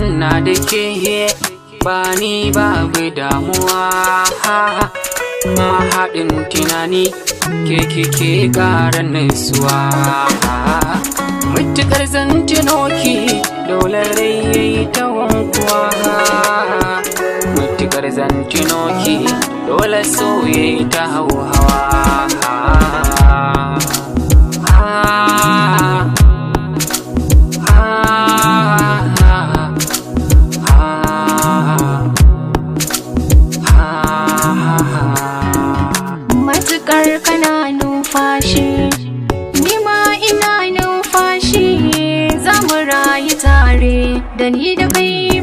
Ina da ke, ba ni babu damuwa. Mahaɗin tunani, ke kike ƙara nutsuwa. Mutuƙar zan tuno ki, dole rai yayi ta wankuwa. Mutuƙar zan tuno ki, dole so yayi ta hauhawa. Ah, ah, ah, ah. Matukar kana numfashi, ni ma ina numfashi, za mu rayu tare da ni da kai.